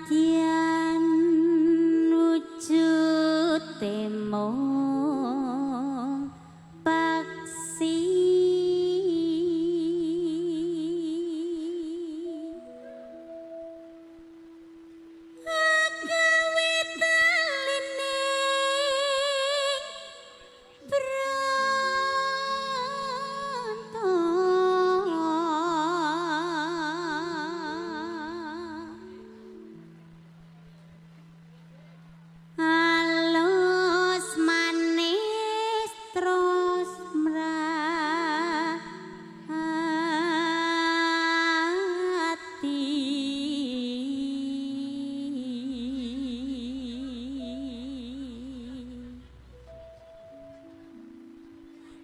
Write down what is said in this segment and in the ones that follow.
Senadyan wujud mung paksi agawe talining branta halus manis terus mrati.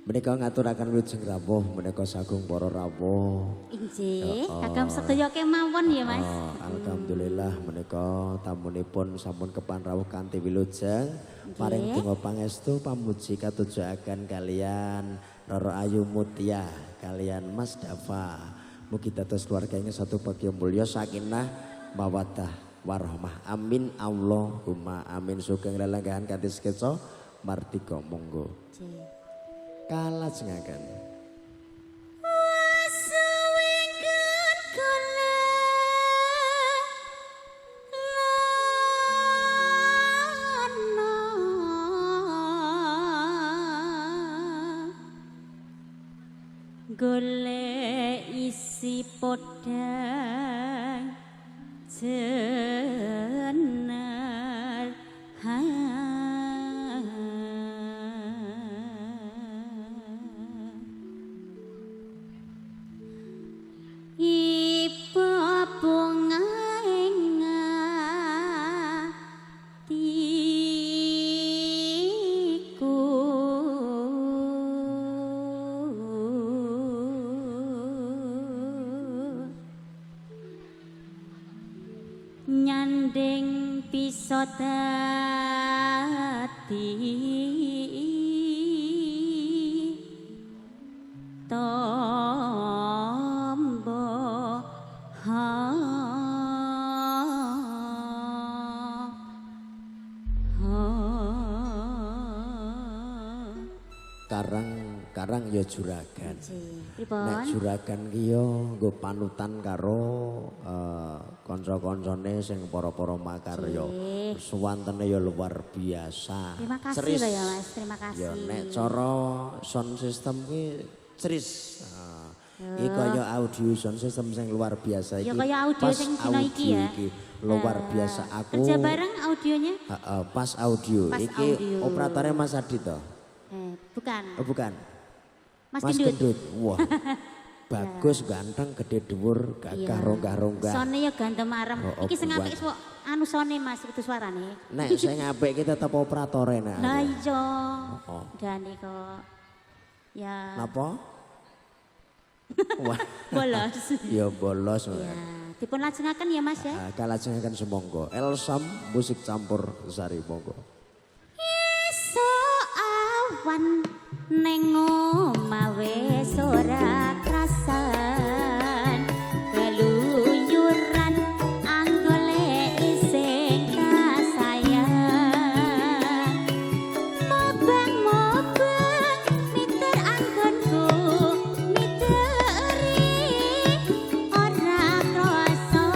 Menika ngaturaken wilujeng rawuh menika sagung para rawuh. Inggih, kagem sedaya kemawon ya Mas. Oh, alhamdulillah menika tamunipun sampun kepan rawuh kanthi wilujeng. Paring donga pangestu pamuji katujuaken kalian Roro Ayu Mutia kalian Mas Dava. Mugi dados keluarga ingkang satu bagya mulya sakinah mawaddah warahmah. Amin Allahumma amin. Sugeng lelenggahan kanthi sketsa mardika monggo. Nggih. Kalajengaken. Wasuwingkun kula lana golek isi podang jenar iba bunga ing atiku nyanding bisa dadi tombo ha ha. Karang ya juragan. Pripun? Nek juragan ki ya nggo panutan karo kanca-kancane sing para-para makarya. Suwantene ya luar biasa. Terima kasih lho ya Mas, terima kasih. Ya nek cara sound system ki ceris. Iki kaya audio sound system sing luar biasa iki. Ya kaya audio sing dina iki ya. Luar biasa aku. Kerja bareng audionya? Heeh, pas audio. Pas iki audio. Operatornya Mas Adi toh? Bukan. Oh, bukan. Mas Mas Gendut. Gendut. Wah. Bagus, ganteng, gede dhuwur, gagah ronggah-ronggah. Sone ya ganteng marem. Oh, Iki sing apik wis anu sone Mas kudu suarane. Nek sing apik iki tetep operatore nek. Lah iya. Heeh. Dane kok. Ya. Napa? Wah. Bolos. Ya bolos. Ya, dipun lajengaken ya Mas ya. Kalajengaken sumangga. Elsam musik campur sari monggo. Esuk awan neng omah wis ora krasan. Keluyuran anggoleki sing kasayang. Mobang-mobang miter anggonku miteri ora krasa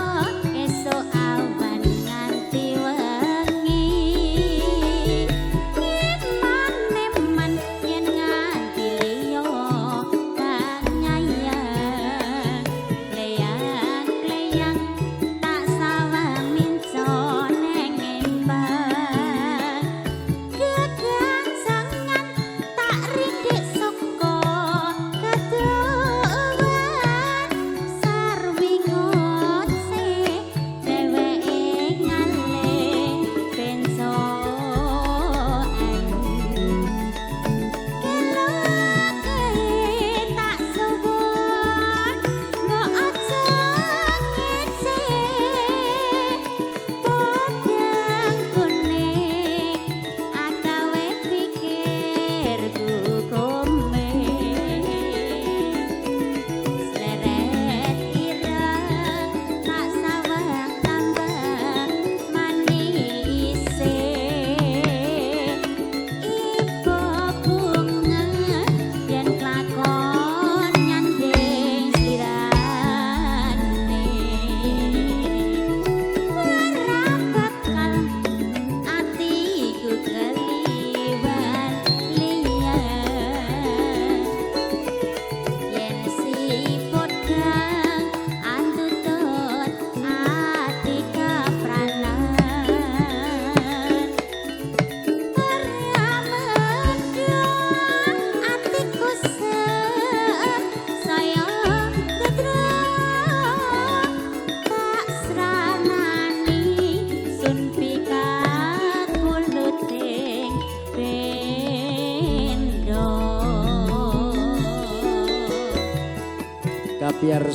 esuk awan nganti wengi. Eman-eman yen nganti liya kang nyayang.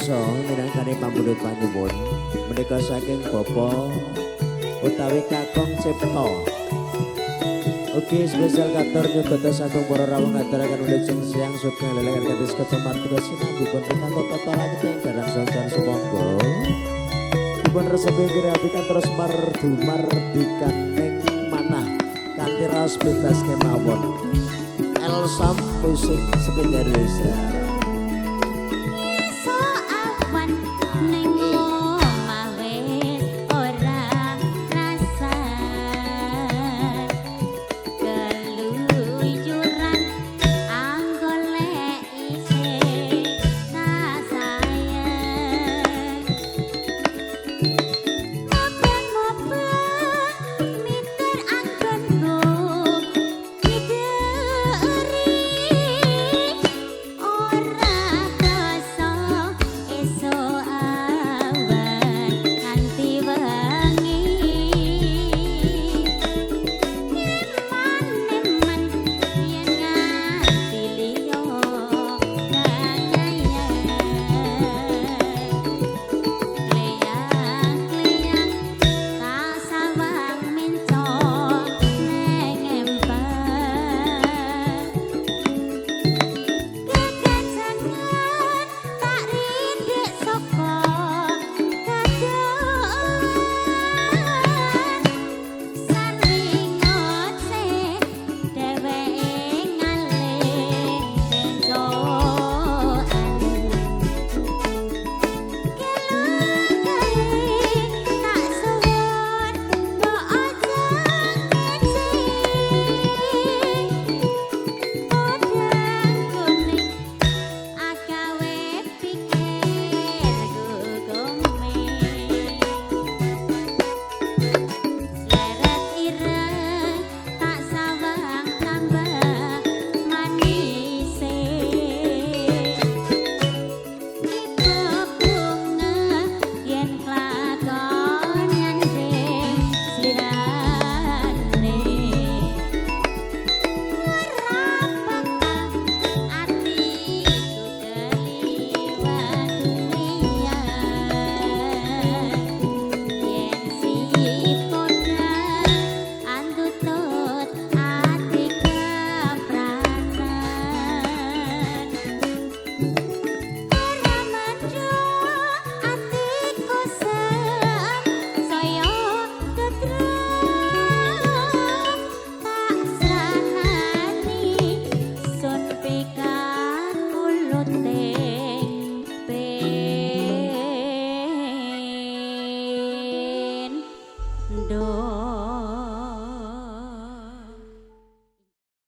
kersa minangkani pambundut panyuwun menika saking Bapak utawi Kakung Cipta. Ugi spesial katur nyugata sagung para rawuh ngaturaken wilujeng siang sugeng lelegan kados kaca martika sinambi pun pikantuk tata langit ing daerah soncan sumangga. Dipun resepi pirapikan terus mardu mardikan ing manah kanthi raos bebas kemawon. Elsam musik sepindah desa. Do.